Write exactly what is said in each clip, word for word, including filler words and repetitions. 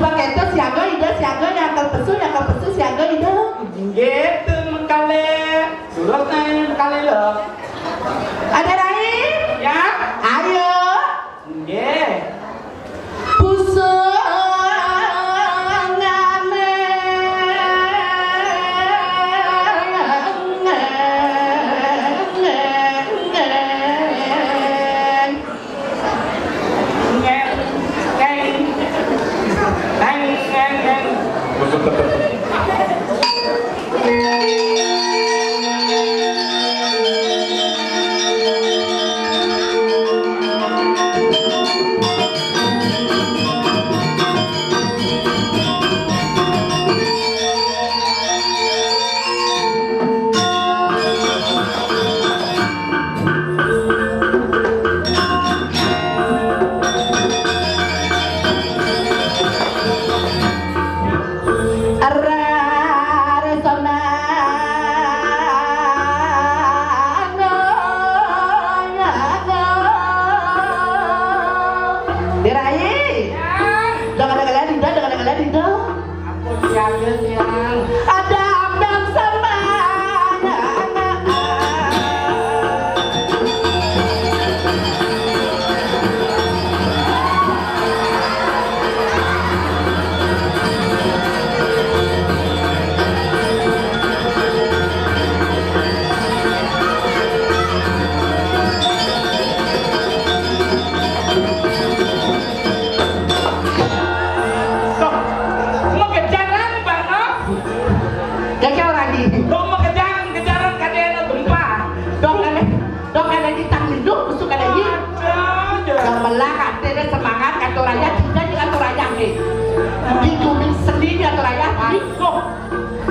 Pakai itu siaga ida, siaga nyakel pesu, nyakel pesu siaga ida. Nggih, ten kalih. Terus naik kalih lho. Ada rai? Ya. Ayo. Nggih. Pusungane. Ngeng, ngeng, ngeng, ngeng, ngeng. Dirai. Dengan dengan Dinda, dengan dengan Dinda. Ampun, Tiang, Tiang. Ada abang sama. Kok mekejaran, Bang, no? Kaya orang ini. Kok mekejaran, kejaran kadene gempa. Dok kadene, dok kadene tang lindung, besuk kadene. Ada aja. Gamelan, ada semangat, kata raya, kita juga kata raya, nih. Di bumi seni, kata raya, di kok.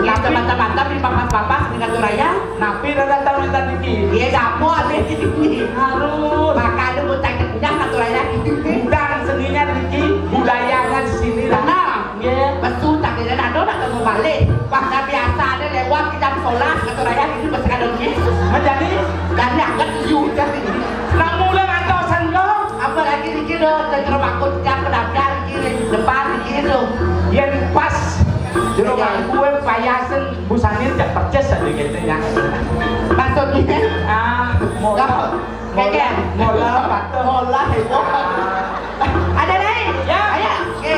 Yang mata-mata di papas-papas, di kata raya. Napi dah datang minta diki. Iya, dapur, ada di sini. Harus. Makanya mau cari kenyang, kata raya, di sini. Bukan seninya diki, budayanya di sini lah. Nah. Nggih. Metu tak kira ado nak temu balik. Wah, dah biasa ada lewat jam sebelas, kata raya ini masih ada nggih. Menjadi? Dan yang kan you jadi. Nak mula ngantos sendok. Apa lagi dikit doh, terus aku tiap kedaptar dikit, depan dikit doh. Yen pas jero kue payasen busane cek percis aja gitu ya. Maksudnya? Ah, mau Lah, Keke. Mola patuh. Mola heboh. Ada lain? Ya. Ayo. Oke.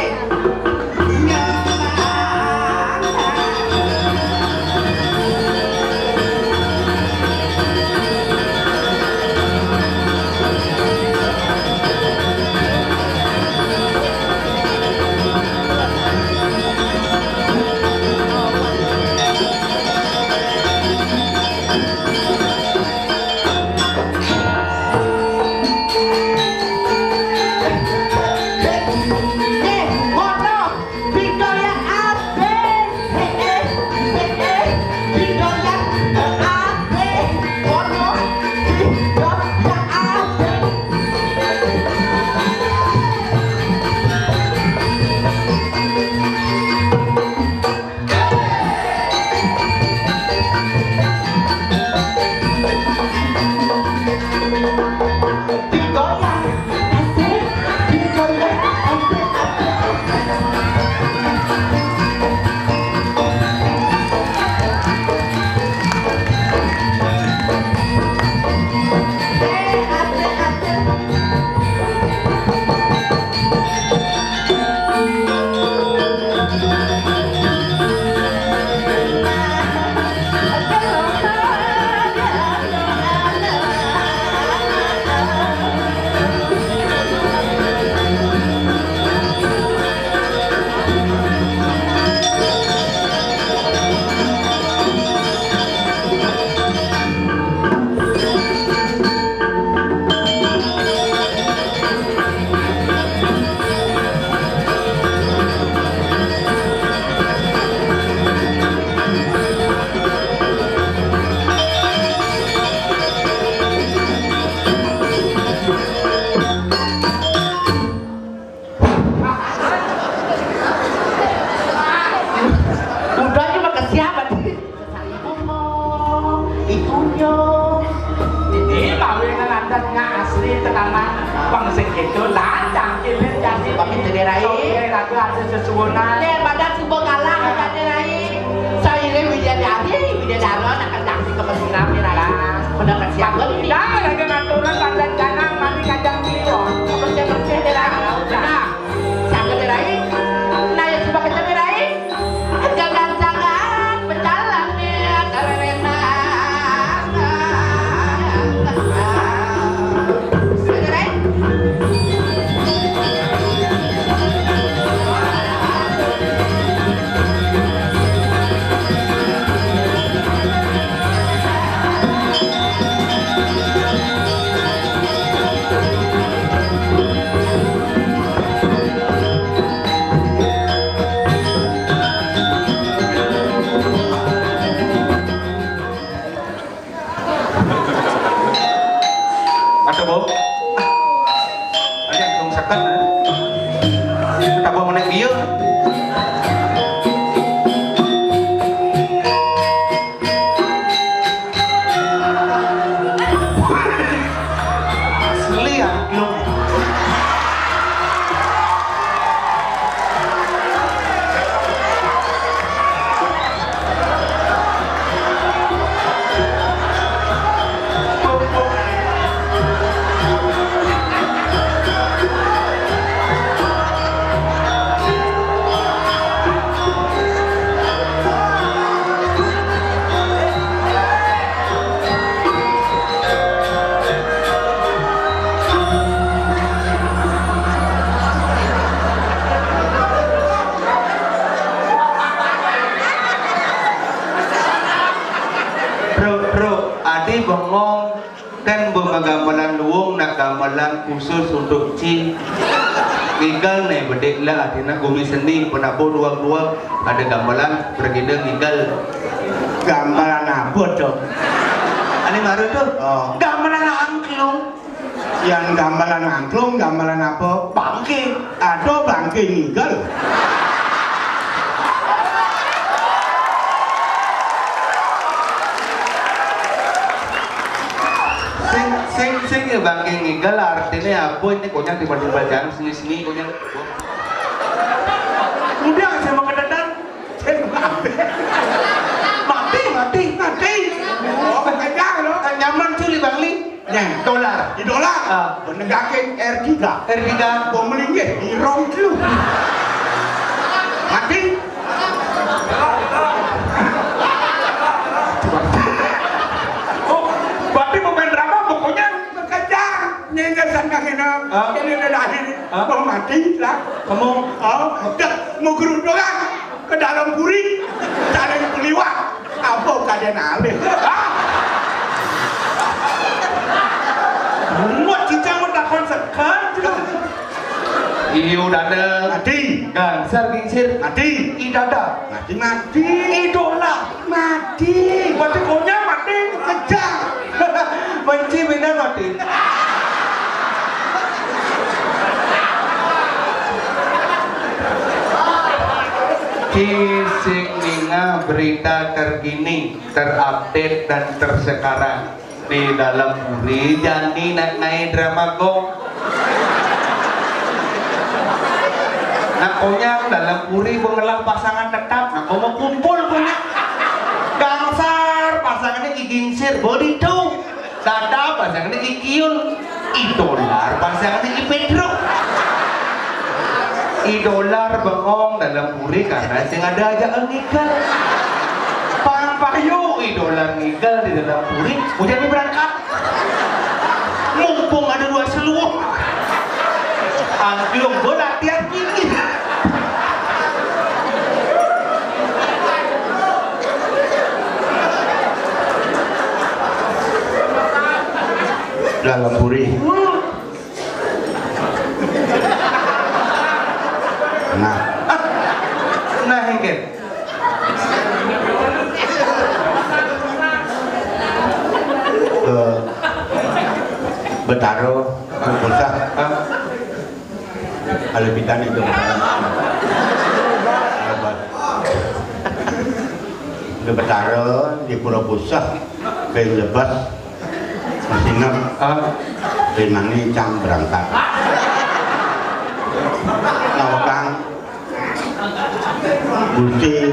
Udah cuma ke siapa? Itunya. Ini mawinan adat nga asli tekanan pang sing gitu, lah cangkilin jadi. Pamit jadi rai. Oke, lagu ada sesuatu. Bonan. Daripada suba kalah, Rai. Saire Widyadari, Widyadara, nak kencang si kepesiram, Rai. Bener kesian. Tidak lagi ngaturan pandan canang, mandi kacang kliwon. Bersih-bersih, Rai. Nah, siapa, Rai? Nah, ya, suba kencang, Rai. Jangan-jangan berjalan, ya, Rai. Ada, Bu? Ada yang belum seket, eh? Tambah menek dia. Asli ya, lu. Bro, bro, adi bengong kan, bemagamelan luung, nak gamelan khusus untuk Ci. Ngigal nih, bedik lah, adina gumi seni, penabuh luang-luang, ada gamelan, bergida ngigal. Gamelan apa tuh? Ani baru tuh? Oh. Gamelan angklung. Yang gamelan angklung, gamelan apa? Bangke. Ada bangke ngigal. Sing, sing, sing ya bangke ngigal, artinya apa ini? Konyang tiba-tiba jangan sini-sini, konyang. Udah, saya mau kededan. Mati, mati, mati. Oh, kencang lo. Nyaman culi Bangli. Nyen. Dolar. Di dolar. Ah. Menegake R tiga. R tiga. Pemelinggih di rong telu. Mati. Oh, berarti pemain drama pokoknya kencang. Nyen sandang ini. Ah. Ini dah lahir. Ah. Mau mati lah. Kamu? Oh, dah mau geruduk kan? Ke dalam puri, cari peliwak. Apa kaden alih? Hah? Muat cicang mentakon sekan. Iyo dada. Mati. Gangsar gingsir. Mati. Idada. Mati, mati. Idola. Mati. Berarti konyang mati. Kejar. Benci bina mati. Ci sing ninga berita terkini, terupdate dan tersekarang di dalam puri, jani nak ngai drama gong. Nak konyang dalam puri bengelah pasangan tetap, nak komo kumpul punya. Gangsar pasangannya gigingsir, boditu. Dada pasangannya Ikiul, idolar pasangannya Ipedro. Idolar bengong dalam puri karena sing ada aja ngigal. Pang payu idolar ngigal di dalam puri, hujan berangkat. Mumpung ada dua seluruh. Angklung gua latihan tinggi. Dalam puri. Nah. Nah, hengket. Eh, Betara, Pusat. Hah? Kalau kita nih itu Betara. Di Betara, di Pura Pusat, Beng Lebas, Masinep, ah, Rimani cang berangkat. Nawakang, Gusti,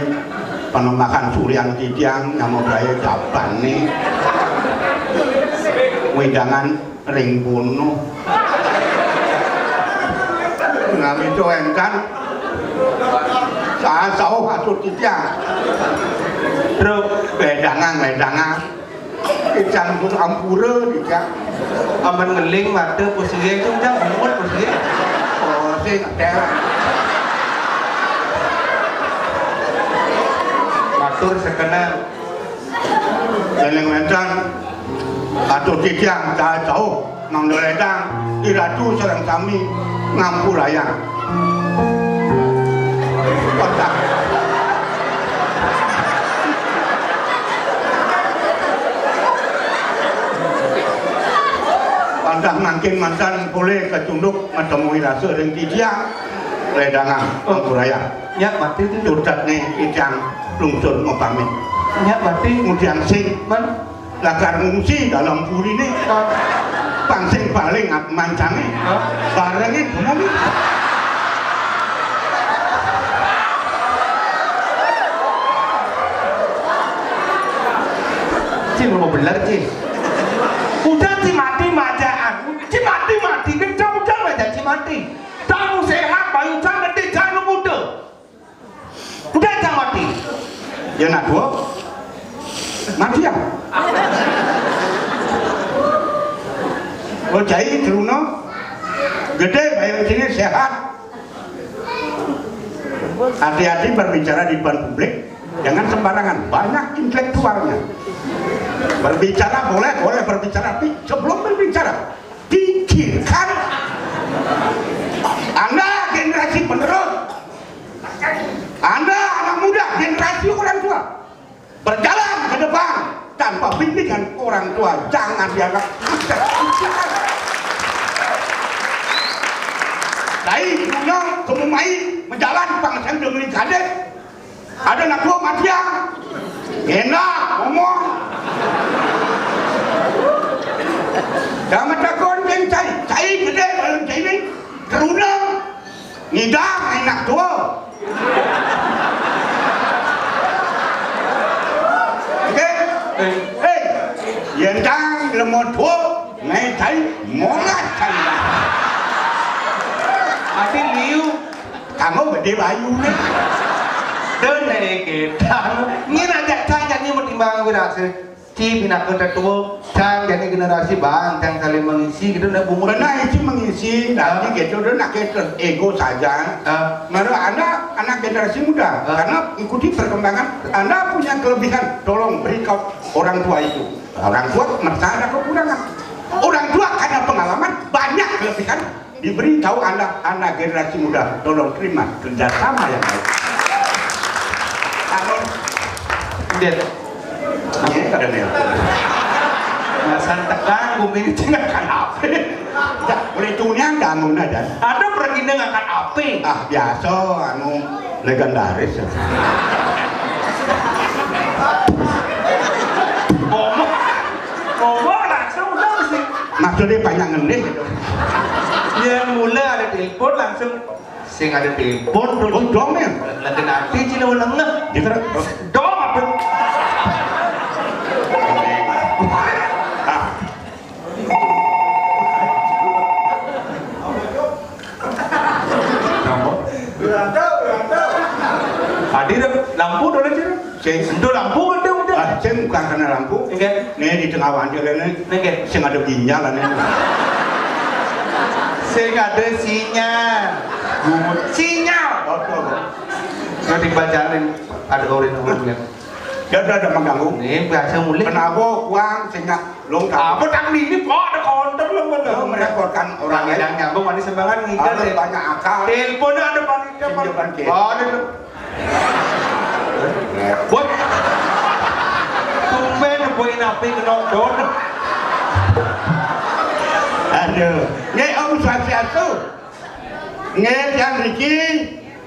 panembakan suryan titiang nyama braya jabane. Wedangan ring bunuh. Ngawita wénten saha sauh atur titiang. Truk wedangan, wedangan. Ican pun ampura, ican. Aman ngeling mata pusing, cung jang bungut pusing. Oh, sing ngetel. Matur sekenan. Eling wénten atur titiang saha sauh mangda lédang iratu sareng sami ngampurayang. Wantah. Wantah mangkin mantan polih kacunduk matemui rasa ring titiang. Lédangang, oh, ngampurayang. Nyak mati tu. Tutatné titiang lungsur mapamit. Nyak mati. Ngudiang sing. Man. Lakar ngungsi dalam purine. Hah? Pang sing paling ap-, mancane. Hah? Barengin umum. Ci mau bener, Ci. Udah, Ci mati, majaan. Ci mati, mati. Kencang, udah, majaan, Ci mati. Tamu sehat, bayu, jangan gede, jangan muda. Udah, jangan mati. Ya, nak dua. Mati ya. Oh, cai, teruna. Gede, bayar sini sehat. Hati-hati berbicara di depan publik. Jangan sembarangan. Banyak intelektualnya. Berbicara boleh, boleh berbicara. Tapi sebelum berbicara, pikirkan. Anda generasi penerus. Anda anak muda, generasi orang tua. Berjalan ke depan tanpa bimbingan orang tua, jangan dianggap budak. Dai punya semumai menjalan pang sendiri kadek. Ada nak tua mati ya. Enak ngomong. Jangan takut, cai, cai gede, kalau cai ini. Teruna ngidang enak tua. Oke? Eh. Hei, yen cang lemo tua, ngai cai mongat cai. Ati liu. Kamu gede bayu nih. Dene kita. Ngin aja cai nyanyi mau timbang wirase. Ci pinaka tetua, cang jani generasi bang, cang saling mengisi gitu, nak bungut. Benar, ici mengisi, nanti gitu, udah nak gitu, ego saja. Ah. Mara anak, anak generasi muda, ah, karena ikuti perkembangan, Anda punya kelebihan, tolong beri ke orang tua itu. Orang tua merasa ada kekurangan. Orang tua karena pengalaman, banyak kelebihan, diberitahu Anda, Anda generasi muda, tolong terima kerjasama yang baik. Amin. Dia. Ini kada nelpon. Nah, santekan bumi ini tinggalkan apa? Ya, boleh tunian kamu, nah, dan. Ada pergi dengan kan apa? Ah, biasa, anu, legendaris. Ngomong, ngomong langsung udah sih. Maksudnya panjang ngendih gitu. Yang mula ada telepon langsung, sing ada telepon tuh. Oh, dong ya. Lagi nanti cina ulang nah. Dia kan dong apa? Ah. Napa? Tadi dah lampu dah, Cil. Sing. Entu lampu ada, udah. Ah, sing bukan kena lampu. Nggih. Nih, di tengah wanci rene. Nggih. Sing ada ginjal, ane. Sing ada sinyal. Sinyal. Betul, Bu. Kalau dibacain ada orang ngomongnya. Ya udah, ada mengganggu. Nih, biasa mulai. Kenapa uang sing Long tahu. Apa tak ini, Pak? Ada konter lo, mana? Lo merepotkan orang lain. Yang nyambung, manis sembangan ngidal. Harus ya. Banyak akal. Teleponnya ada panitia, Pak. Pinjamkan ke. Ada tuh. Repot. Tumben poin api kena don. Aduh. Nggih, Om Swastiastu. Nggih, tiang mriki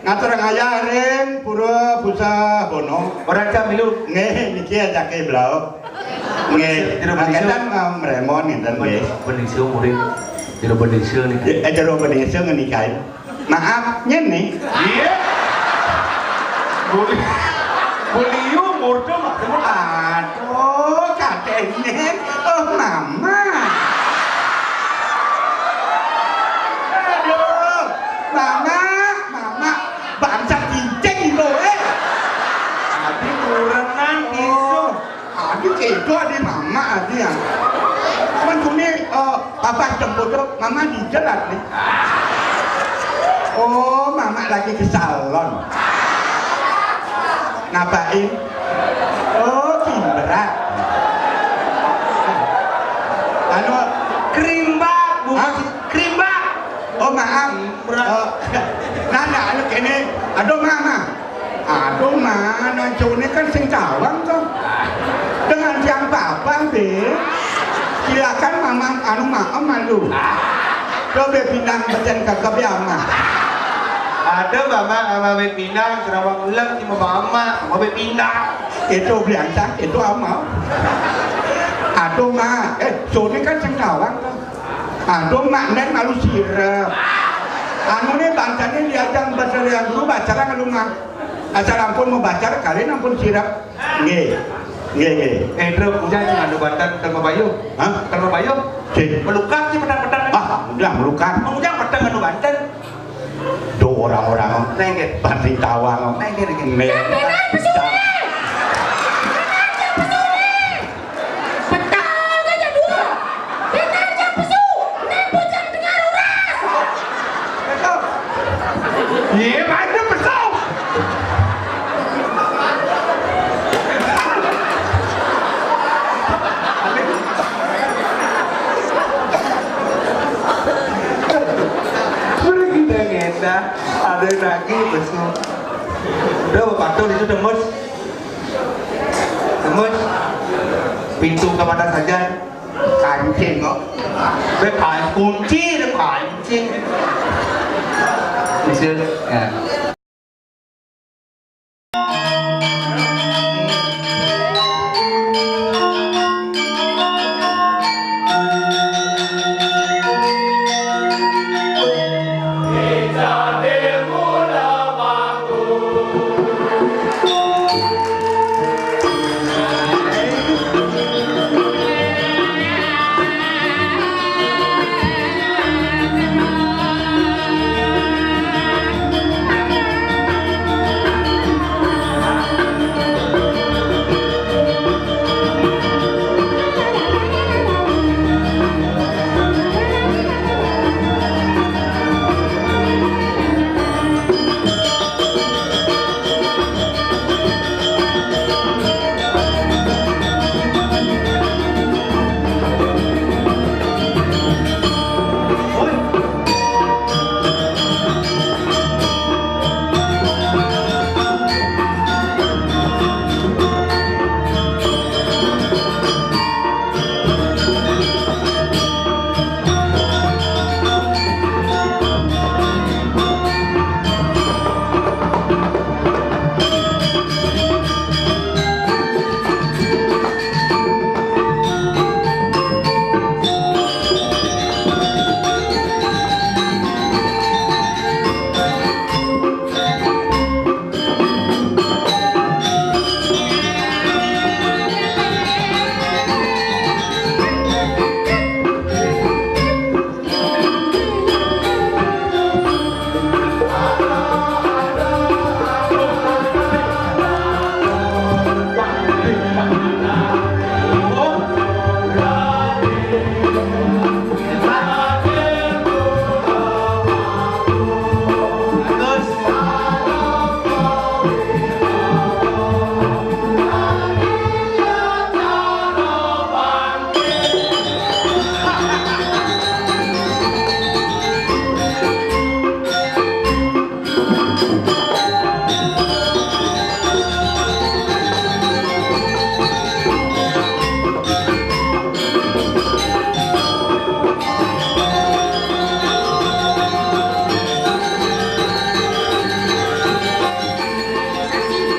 ngatur ngayah ring Pura Busa Bono. Ora jam milu. Nggih, niki ajake blauk. Nggih, jero mriki. Mangketan, eh, mremon ngenten nggih. Bendisa murid. Jero bendisa niki. Eh, jero bendisa ngenikain. Maaf, nyen nih. Iya. Buli-, buliu murda maksudmu? Aduh, kadénen. Oh, Mama. Aduh, Mama, Mama. Bangsa cincin itu, eh. Adi kurenan isu. Adi kéto adi Mama adi ya. Cuman kuné, eh, Papa jemput tuh, Mama di jalan nih. Oh, Mama lagi ke salon. Ngapain? Oh, kimberat. Anu, krimbak, Bu. Hah? Krimbak. Oh, maaf. Berat. Oh, nah, nah, anu kéné. Aduh, Mama. Aduh, Ma, nang cuné kan sing tawang to. Dengan tiang papa, Bé. Silakan Mama anu maem malu. Coba pinang beten kakak ya, Ma. Ada Mama sama Bé pinang, Sarawak ulang cuma Mama sama Bé pinang. Itu beliancang, itu amal. Aduh, Ma, eh, cuné kan sing tawang to. Aduh, Mak Nen malu sirep. Anu né bangsané diajang basarian guru bacara ngalumah. Asal ampun mau bacar, kalian ampun sirep. Nggih. Nggih, nggih. Eh, Bro, ujang sing anu banten, Telma Bayu. Hah? Telma Bayu. Sing. Melukat sih, petang-petang. Ah, udah melukat. Ujang petang anu banten. Duh, orang-orang. Nengget. Banting tawang. Nengget, nengget. Nggih. Jangan, jangan, pesugihan. Jangan, jangan, pesugihan. Petang aja dua. Benar jam pesu. Nang bujang tengah ruras. Betul. Iya, mana pesu? Pergi dah ngenda. Ada lagi pesu. Udah, Bapak Tul itu demus. Demus. Pintu ke mana saja? Kancing kok. Dia kan kunci, dia kancing. Bisa, ya.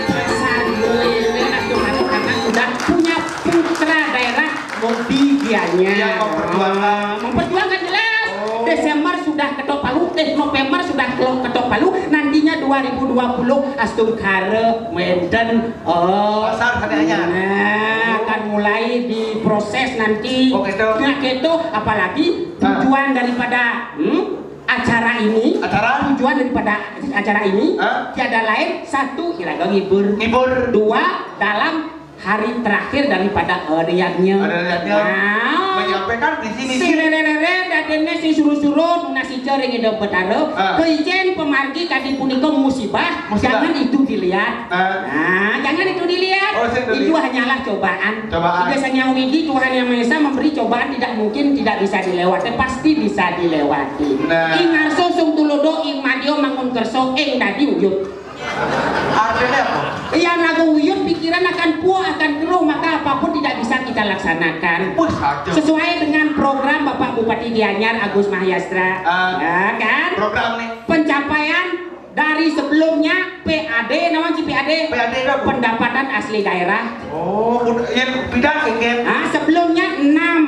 Perasaan gue ini, aduh, karena sudah punya putra daerah, hobi dianya. Iya, memperjuangkan. Memperjuangkan jelas. Oh. Desember sudah ketok palu, eh, November sudah ketok palu, nantinya dua ribu dua puluh Astungkara wénten. Oh. Pasar sadayana. Nah, akan mulai diproses nanti. Oh, gitu. Nah, gitu, apalagi, ah, tujuan daripada, hmm, acara ini, acara? Tujuan daripada acara ini, ah, tiada lain, satu, iraga ngibur. Ngibur. Dua, dalam hari terakhir daripada, eh, riadnya. Ada riadnya. Nah, menyampaikan visi misi. Si rere-rere, dadene, si suruh-suruh, nunas ica ring Ida Betara. Ah. Keijin pemargi kadi punika musibah, musibah, jangan itu dilihat. Ah. Nah, jangan itu dilihat. Oh, saya itu hanyalah cobaan. Cobaan. Ida Sang Hyang Widi, Tuhan Yang Maha Esa, memberi cobaan tidak mungkin tidak bisa dilewati, pasti bisa dilewati. Nah. Ing ngarsa sung tulodo, ing madya mangun kersa, ing dadi uyut. Artinya apa? Yang lagu uyut pikiran akan puas, akan keruh, maka apapun tidak bisa kita laksanakan. Wah, aja. Sesuai dengan program Bapak Bupati Gianyar Agus Mahyastra. Ah, ya kan? Program nih. Pencapaian dari sebelumnya P A D, nama sih P A D? P A D apa? Pendapatan asli daerah. Oh, udah, ya, bidang, kan? Ah, sebelumnya enam.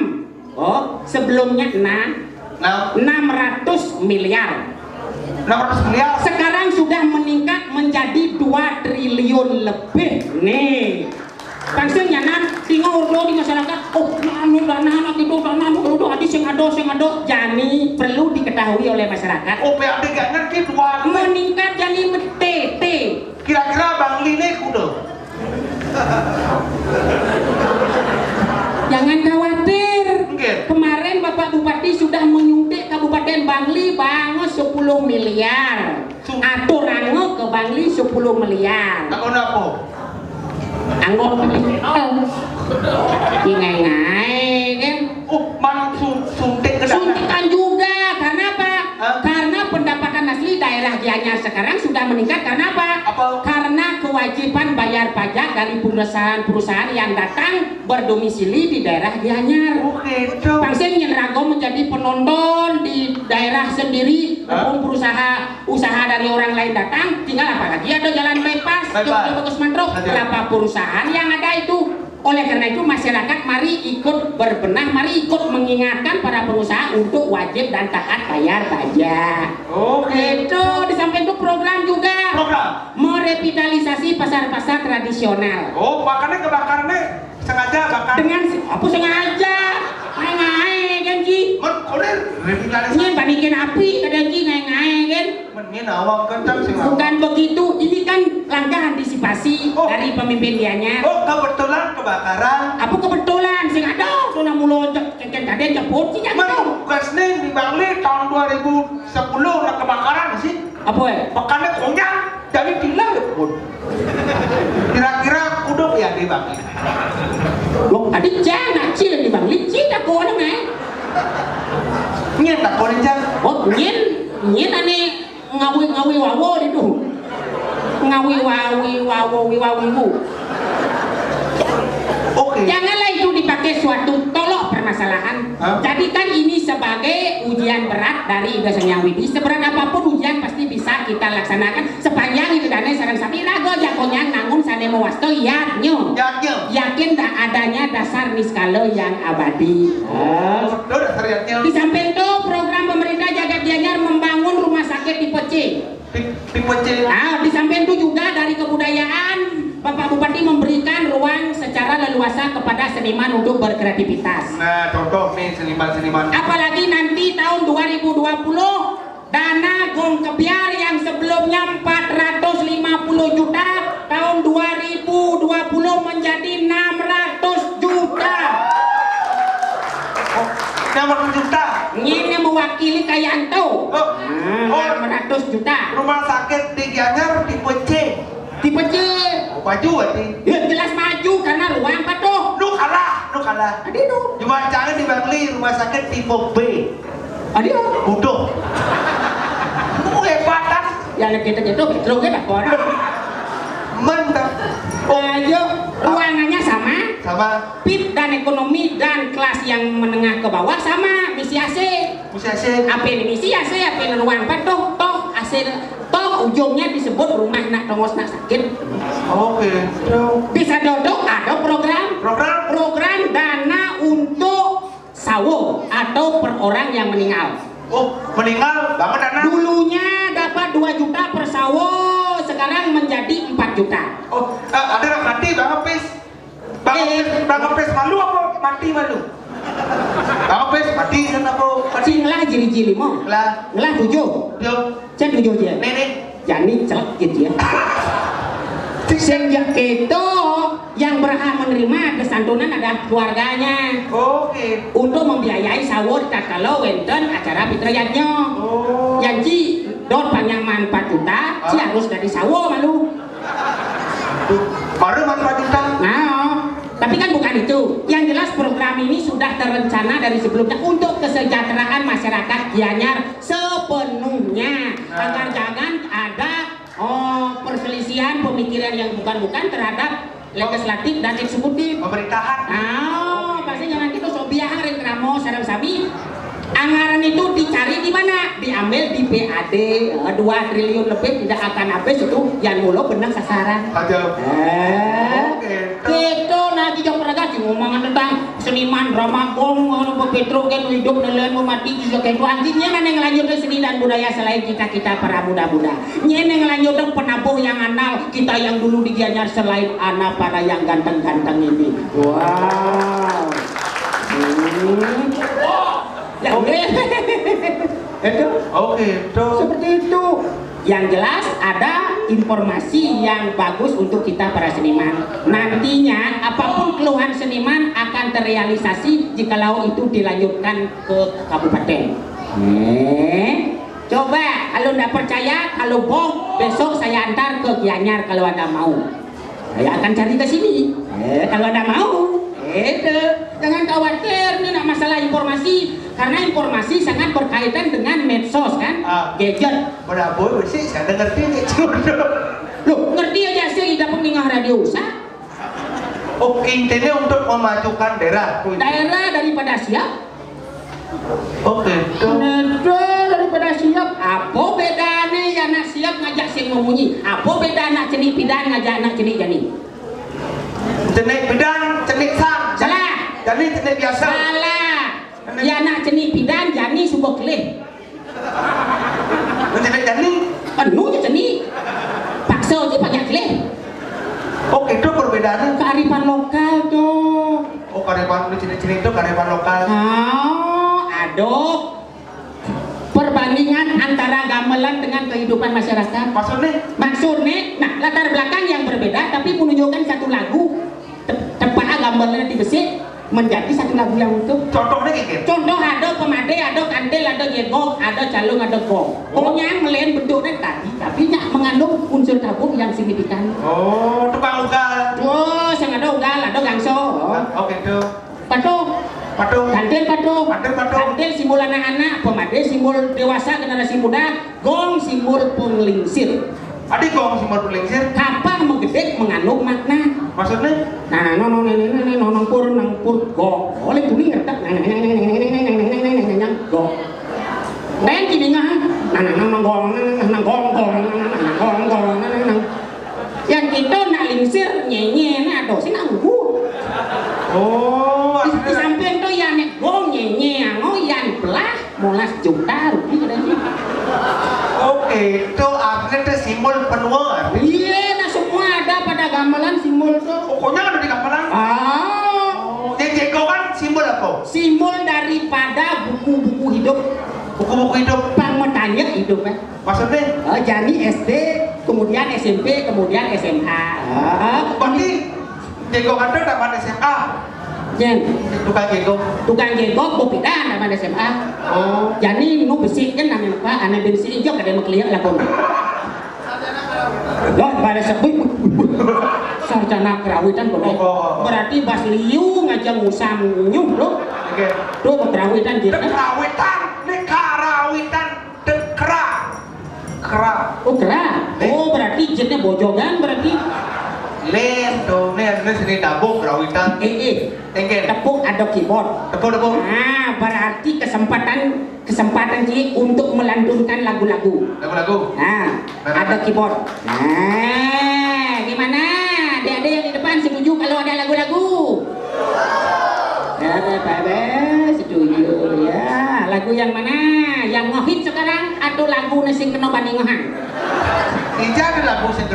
Oh, sebelumnya enam. Nah. Enam ratus miliar. Enam ratus miliar. Sekarang sudah meningkat menjadi dua triliun lebih. Nih. Pang sing nyanan, tinggal urdo di masyarakat. Oh, anu dana anak itu, dana anu, urdo adi sing ada, sing ada. Jani perlu diketahui oleh masyarakat. Oh, P A D gak ngerti dua. Meningkat jani metete. Kira-kira Bangli nih kudu. Jangan khawatir. Nggih. Kemarin Bapak Bupati sudah menyuntik Kabupaten Bangli banget sepuluh miliar. Su- Aturanga ke Bangli sepuluh miliar. Anggo napa? Anggo beli channel. Ingai-ngai kan. Oh, mang su-, suntik ke dana. Suntikan juga. Karena apa? Hah? Karena pendapatan asli daerah Gianyar sekarang sudah meningkat. Karena apa? Apa? Karena kewajiban bayar pajak dari perusahaan-perusahaan yang datang berdomisili di daerah Gianyar. Oh, gitu. Pang sing nyén raga menjadi penonton di daerah sendiri, hah? Ataupun perusaha-, usaha dari orang lain datang, tinggal apalagi ada jalan bypass, bypass. Jogja Bagus Mantruk, ada. Berapa perusahaan yang ada itu? Oleh karena itu, masyarakat mari ikut berbenah, mari ikut mengingatkan para pengusaha untuk wajib dan taat bayar pajak. Oke. Itu di samping itu program juga. Program. Merevitalisasi pasar-pasar tradisional. Oh, makanya kebakarannya sengaja bakar. Dengan si-, apa sengaja? Ngaé-ngaé kan, Ji. Men, kodir revitalisasi. Nyén panikin api, kada, Ji, ngaé-ngaé kan. Men, nyén awak kencang sih. Bukan begitu, ini kan langkah antisipasi, oh, dari pemimpin Gianyar. Oh, kebetulan kebakaran. Apa kebetulan? Sing ada, sudah mulai cek-, cek-, cek-, ada jemput, sih, men, jangan. Bukan Senin di Bangli tahun dua ribu sepuluh lah kebakaran sih. Apa, eh? Pekannya konyang, jadi tilang ya pun. Kira-kira kudu ya di Bangli. Loh, tadi jangan cil di Bangli, cil tak konyang, eh. Nyén tak konyang, Jang. Oh, nyén, nyén ane ngawi-ngawi wawo itu. Ngawi-wawi wawo wiwawiwu. Oke. Janganlah itu dipakai suatu tolok permasalahan. Hah? Jadikan ini sebagai ujian berat dari Ida Sang Hyang Widi. Seberat apapun ujian pasti bisa kita laksanakan sepanjang itu dane sareng sami raga jakonyang nangun sane mewasta yadnya. Yadnya. Yakin tak adanya dasar niskala yang abadi. Oh, betul dasar yadnya. Di samping itu, program pemerintah Jagat Gianyar membangun rumah sakit tipe C. Pi-, pi pecil. Ah, di samping itu juga dari kebudayaan, Bapak Bupati memberikan ruang secara leluasa kepada seniman untuk berkreativitas. Nah, contoh nih seniman-seniman. Apalagi nanti tahun dua ribu dua puluh, dana Gong Kebyar yang sebelumnya empat ratus lima puluh juta, tahun dua ribu dua puluh menjadi enam ratus juta. Oh, enam ratus juta. Nyén yang mewakili kayaan tuh. Oh. Hmm, oh. Enam ratus juta. Rumah sakit di Gianyar tipe C. Tipe C. Oh, maju berarti. Ya, jelas maju karena ruang apa tuh? Lu kalah, lu kalah. Tadi tuh. Cuma jangan di Bangli, rumah sakit tipe B. Aduh. Udah. Lu hebatan. Ya, nek gitu-gitu, gitu, gitu, apa? Mantap. Oh. Ayo, ruangannya sama. Sama. Pit dan ekonomi dan kelas yang menengah ke bawah sama, misi A C. Misi A C. Apa ini misi A C, apa ini ruang apa? Toh, toh, A C, toh ujungnya disebut rumah nak tongos nak sakit. Oke. Bisa dodok, ada program. Program? Program dana untuk sawo atau per orang yang meninggal. Oh, meninggal, banget dana. Dulunya dapat dua juta per sawo, empat juta. Oh, eh, ada orang mati, Bang Apis. Bang Apis, Bang Apis malu apa mati malu? Bang Apis mati kan apa? Sing lah jili-jili mo. Lah. Ngelah tujuh. Yo. Saya tujuh aja. Nenek. Jani celek gitu ya. Sejak itu yang berhak menerima kesantunan adalah keluarganya. Oke. Untuk membiayai sahur tatkala wenten acara Fitra Yadnya. Oh. Yang ci dot panjang manfaat juta, ci harus dari sahur malu. Baru manfaat juta. Nah, tapi kan bukan itu. Yang jelas program ini sudah terencana dari sebelumnya untuk kesejahteraan masyarakat Gianyar sepenuhnya. Nah. Agar jangan ada, oh, perselisihan pemikiran yang bukan-bukan terhadap legislatif dan eksekutif. Pemerintahan. Ah, pasti jangan gitu, so biar ring kramo sareng sami. Anggaran itu dicari di mana? Diambil di P A D, eh, dua triliun lebih tidak akan habis itu, yang mulo benar sasaran. Aja. Eh, oke, kita lagi jam beragam ngomongan tentang seniman drama gong, ngono, Petro kan hidup dan lain mau mati juga kayak itu. Anjingnya mana yang lanjutnya seni dan budaya selain kita-kita para muda-muda. Nyene ngelanjutkan penabuh yang anal, kita yang dulu di Gianyar selain anak pada yang ganteng-ganteng ini. Wow. Hmm. Ya, oke. Itu. Oke, itu. Seperti itu. Yang jelas ada informasi yang bagus untuk kita para seniman. Nantinya apapun keluhan seniman akan terrealisasi jikalau itu dilanjutkan ke kabupaten. Eh, coba kalau ndak percaya, kalau boh, besok saya antar ke Gianyar kalau Anda mau. Saya akan cari ke sini. Eh, kalau Anda mau, itu jangan khawatir, ini nak masalah informasi, karena informasi sangat berkaitan dengan medsos kan, ah, gadget. Udah boy, sih saya ngerti aja. Loh, ngerti aja sih, tidak pengen radio usah. Oh, intinya untuk memajukan daerah. Daerah daripada siap. Oke, itu. Daerah daripada siap. Apa bedane ya anak siap ngajak sing memunyi? Apa beda anak cenik pidan ngajak anak cenik jani? Cenik pidan, cenik san. Salah. Jani cenik biasa. Salah. Ya anak cenik pidan jani suba kelih. Mencenik jani. Anu je cenik. Paksa je banyak kelih. Oh, itu perbedaannya. Kearifan lokal tuh. Oh, kearifan, cenik-cenik itu kearifan lokal. Oh, aduh. Perbandingan antara gamelan dengan kehidupan masyarakat. Maksudnya? Maksudnya, nah, latar belakang yang berbeda tapi menunjukkan satu lagu. Te-, tepak gamelan di besi menjadi satu lagu yang utuh. Contohnya kayak gitu. Contoh ada pemade, ada kantil, ada jegok, ada calung, ada gong. Oh. Pokoknya melain bentuknya tadi, tapi nyak mengandung unsur tabuh yang signifikan. Oh, tukang ugal. Oh, sing ada ugal, ada gangso. Oh. Oke, tuh. Patuh. Patuh. Kantil patuh. Kantil patuh. Kantil simbol anak-anak, pemade simbol dewasa generasi muda, gong simbol penglingsir. Adi gong simbol penglingsir. Kapang menggedek mengandung makna. Maksudnya? Nah, nah, no, no, nene, nene, no, nang pur, nang pur, gong. Oleh kuning retak, nang, nang, nang, gong. Lain kini ngah, nang, nang, nang, nang, gong, nang, nang, nang, gong, gong, nang, nang, nang, gong, gong, nang, nang, nang. Yang kita nak lingsir, nyenye, nah, dosi nak nggu. Oh, di, di akhirnya samping tu yang nek gong, nyenye, ano, yang belah, molas juta rupiah katanya. Oke, itu artinya itu simbol penuaan. Iya, nah semua ada pada gamelan simbol tu. Pokoknya ada di gamelan. Ah. Oh, jadi jeko kan simbol apa? Simbol daripada buku-buku hidup. Buku-buku hidup. Pang matanya hidup, eh. Maksudnya? Eh, jani S D, kemudian S M P, kemudian S M A. Ah. Berarti jeko ada taman S M A. Jen. Tukang jeko. Tukang jeko, kopi dah taman S M A. Oh. Jani nu besi kan namanya apa? Anak besi hijau kada mau kelihatan lah kau. Loh, pada sebut sarjana kerawitan boleh. Oh, oh, oh. Berarti bas liu ngajak musam nyuh loh. Oke. Tuh kerawitan gitu. Kerawitan, ini karawitan, dekra. Kera. Oh, kera. Eh. Oh, berarti jennya bojogan berarti. Leh, tuh, nih, ini seni tabung kerawitan. Eh, eh. Tengken. Tepuk ada keyboard. Tepuk, tepuk. Ah, berarti kesempatan, kesempatan Ci untuk melantunkan lagu-lagu. Lagu-lagu. Nah, ada keyboard. Nah, gimana? Adik-adik yang di depan setuju kalau ada lagu-lagu? Ya, Bapak, setuju ya. Lagu yang mana? Yang ngehit sekarang atau lagu sing kena bandingan? Ija ada lagu sing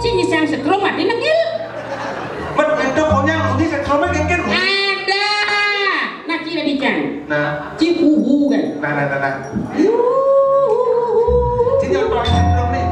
Sing nyisang setrum ati nengil. Met, ento konyang, ini setrumnya kengken. Ada. Nah, kira dikang. Nah. Cik uhu kan. Nah, nah, nah, nah. Cik nyontohin setrum nih.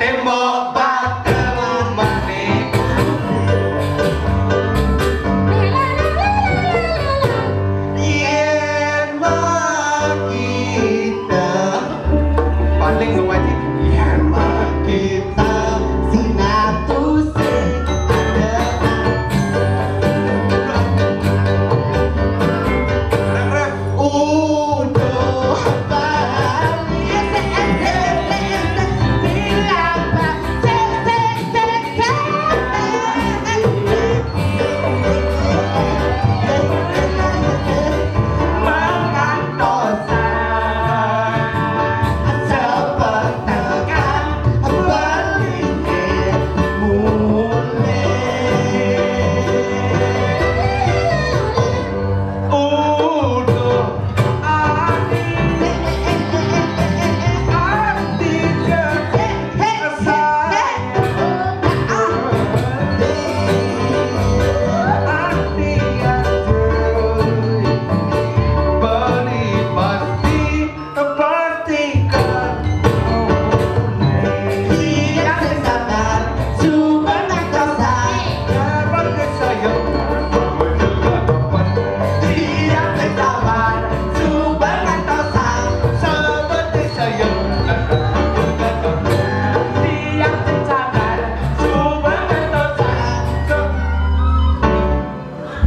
Tembok batu manik. Yen makita. Paling wajib. Yen makita. Sinatu sing ada. Rep, rep. Uduh bali. Mangantosan sepetekan bali mulih.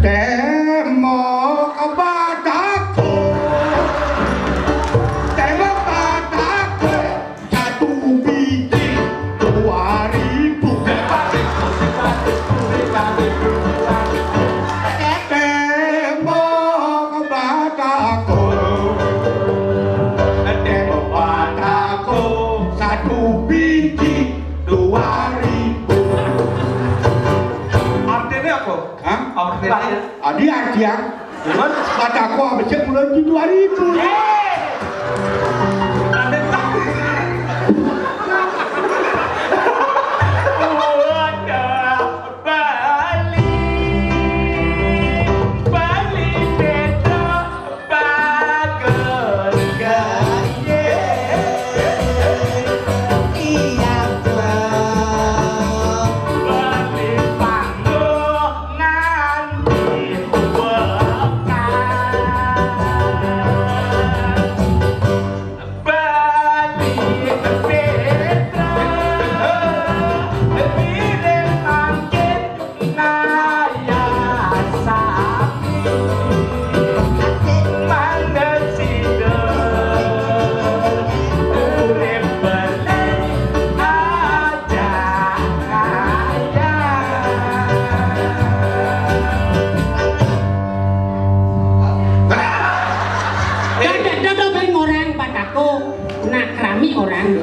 Tembok batako, tembok batako, satu biji dua ribu. Tembok batako, tembok batako, satu biji dua ribu. Artinya apa? Hah? Artinya? Adi artian. Cuman batako habisnya bulan di dua ribu. Bali, Bali beda. Ada, ada beli orang batako, nak kerami orang.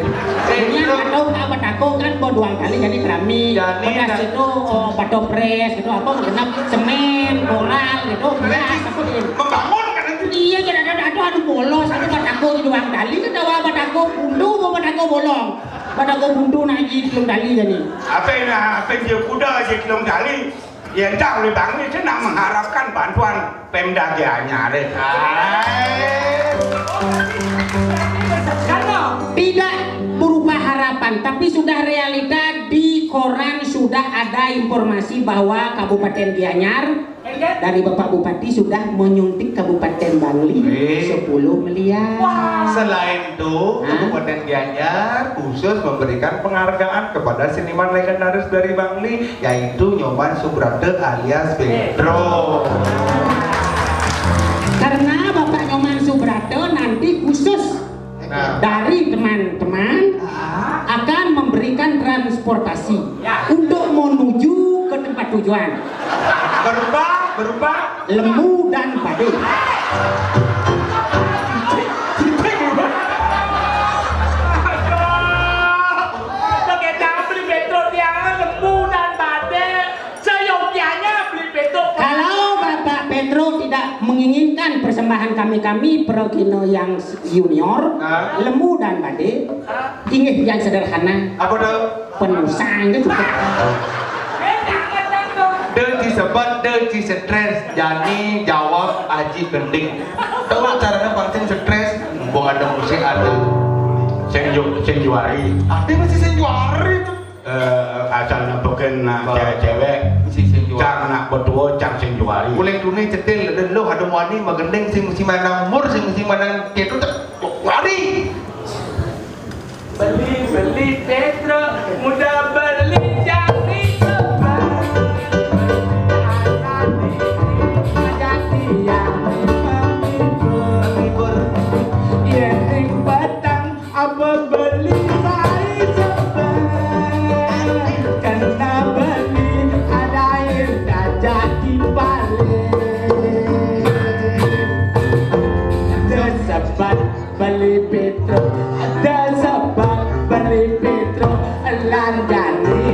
Ini batako, batako kan bawa dua kali jadi kerami. Jadi, pada situ, oh, batopres gitu, apa, genap semen, koral gitu, beras, apa gitu. Membangun kan itu. Iya, jadi ada, ada, aduh, bolos, ada batako di dua kali, ada batako buntu, bawa batako bolong. Batako buntu nak ji telung kali jadi. Apa yang, apa yang dia kuda ji telung kali? Ya, entah oleh Bang Lis, saya nak mengharapkan bantuan Pemda Gianyar. Tidak berupa harapan, tapi sudah realita di koran, sudah ada informasi bahwa Kabupaten Gianyar dari Bapak Bupati sudah menyuntik Kabupaten Bangli sepuluh miliar. Selain itu, Kabupaten Gianyar khusus memberikan penghargaan kepada seniman legendaris dari Bangli, yaitu Nyoman Subrata alias Petro. Karena Bapak Nyoman Subrata nanti khusus dari teman-teman akan memberikan transportasi untuk menuju ke tempat tujuan. Berupa, berupa lembu dan padi. Kalau Bapak Petro tidak menginginkan persembahan kami-kami perokino yang junior, lembu dan padi, inggih yang sederhana. Apa tuh? Penusang gitu. Dia disebat, dia di stres, jani jawab aji gending. Tahu caranya pancing stres? Mumpung ada musik, ada sing juari. Ada masih sing juari tuh. Eh, asal nepukin, nah, cewek-cewek. Masih sing juari. Cang nak betua, cang sing juari. Uling tuni cetil, dan lo ada wani magending sing mesti manang mur, sing mesti manang ketu, cek lari. Beli, beli Petro, muda beli jari. Jadi yang menghibur, yang petang, apa beli sai sebat? Kena beli ada yang tak jadi balik. Sebat beli Petro, ada sebab beli Petro, lanjani,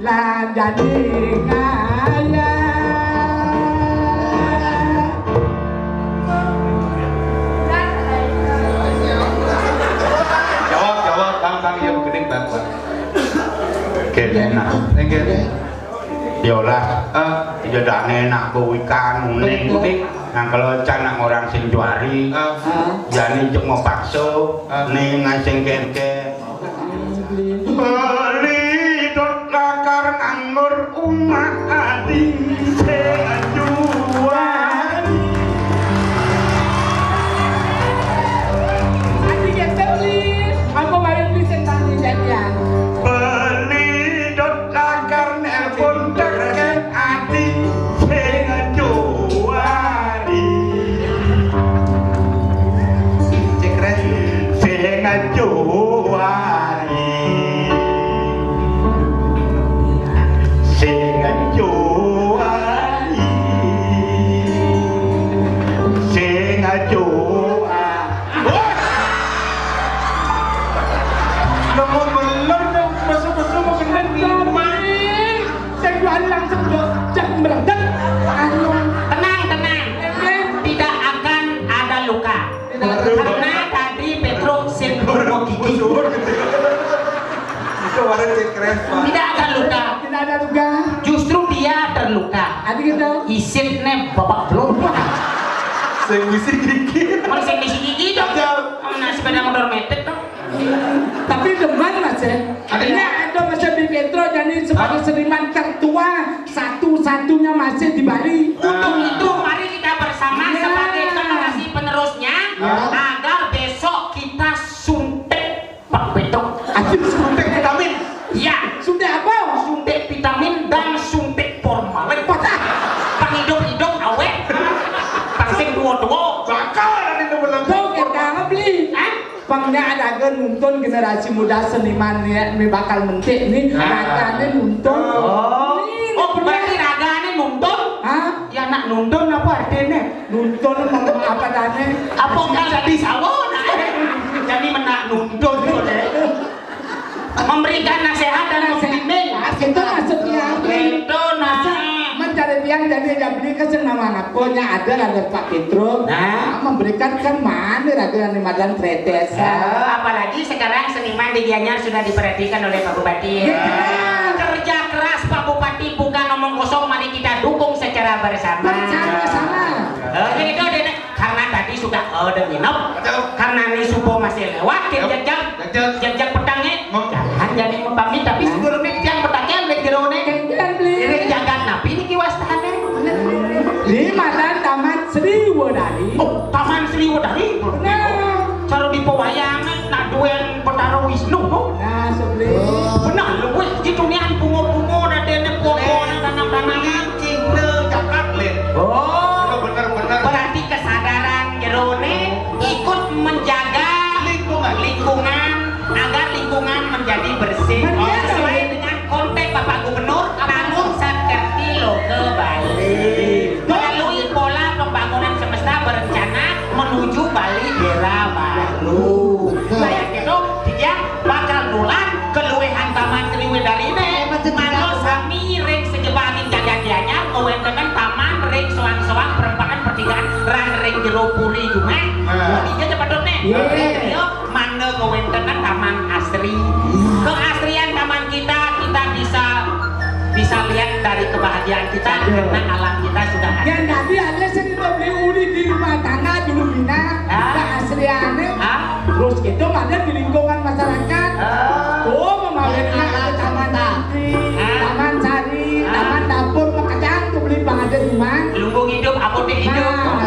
lanjani ngaya. Jawab, jawab, bang, bang, ya, begini, bang, bang. Oke, enak. Enggak. Yolah, ah, jedane nak bawa ikan kuning. Nah, kalau can nak orang sing juari, ah, jani cek mau pakso, ah, ning ngasing keke. Beli dot lakar nganggur umah adi sing juari. Adi yang beli, aku main di setan di jadian. Beli dot lakar nelpon teken ati sing juari. Cek res. Sing juari. Sing juari. Sing juari. Wah! Nemu bener dong, mesum-mesum mau kena lima. Saya jual langsung dong, cek meredak. Anu. Tenang, tenang. Tidak akan ada luka. Tidak ada luka. Karena tadi Petro sing gigi. Itu kemarin cek keren, Pak. Tidak ada luka. Tidak ada luka. Justru dia terluka. Adi gitu. Isitne babak belur. Sing misi gigi. Mun sing misi gigi dong. Nah, sepeda motor metik dong. Tapi demen, Mas, ya. Ada. Ini ada, Mas, di Petro, jadi sebagai seniman tertua satu-satunya masih di Bali. Untuk itu, mari kita bersama sebagai generasi penerusnya, agar besok kita suntik Pak Betok. Anjir, suntik vitamin. Iya. Suntik apa? Suntik vitamin dan suntik formalin. Pang hidup-hidup awet. Pang sing tua-tua. Bakal ada yang bilang. Tuh, kita beli. Hah? Pangnya ada nuntun generasi muda seniman ya, ini bakal mentik nih. Nah. Ragane nuntun. Oh. Ini, oh, berarti ragane nuntun? Hah? Ya, nak nuntun apa artinya? Nuntun apa tane? Apa kal tadi sawon? Jadi menak nuntun kok, deh. Memberikan nasihat dan membimbing. Itu maksudnya. Itu nah. Mencari tiang jadi yang beli kesenangan aku nya ada ada Pak Petro. Nah. Memberikan kan mana raga yang madan tretes. Eh, apalagi sekarang seniman di Gianyar sudah diperhatikan oleh Pak Bupati. Ya. Kerja keras Pak Bupati, bukan omong kosong, mari kita dukung secara bersama. Bersama-sama. Eh, jadi itu ada, karena tadi sudah ada minum. Karena ini subuh masih lewat, Yap. jejak Jejak. jejak petangnya. Mem- Jangan jadi mempamit, tapi sebelumnya yang petangnya ada jero nih. Jangan beli. Ini jagat napi ini kiwas tahannya. Di madan Taman Sriwedari. Oh, Taman Sriwedari. Nah. Cara di pewayangan, nah, duen Betara Wisnu tuh. Nah, sebeli. Benar, luwih di dunian bunga-bunga, nah, dene pohon, tanam-tanaman. Cina cakap, Lin. Oh, Bener-bener. Berarti kesadaran jerone ikut menjaga Lingkungan. lingkungan agar lingkungan menjadi bersih. Benar. Sesuai dengan konteks Bapak Gubernur, bangun sakerti loka Bali. Melalui pola pembangunan semesta berencana menuju Bali era baru. Nah, yang itu dia bakal nular keluwehan Taman Sriwedari ini. Mangga sami ring sejebaging jagat Gianyar ngawéntenang taman ring soang-soang perempatan pertigaan ran ring jero puri jumah. Nah. Iya, cepet né. Iya. Iya, mangga ngawéntenang taman asri. Keasrian taman kita, kita bisa bisa lihat dari kebahagiaan kita karena alam kita sudah asri. Yang tadi ada sing beli uli di rumah tangga dulu bina. Ah. Keasriannya. Ah. Terus itu ada di lingkungan masyarakat. Ah. Oh, memawinnya ada taman santri, Ah. taman sari, Ah. taman dapur, makanya tuh beli banget di rumah. Lumbung hidup, apotek hidup. Nah.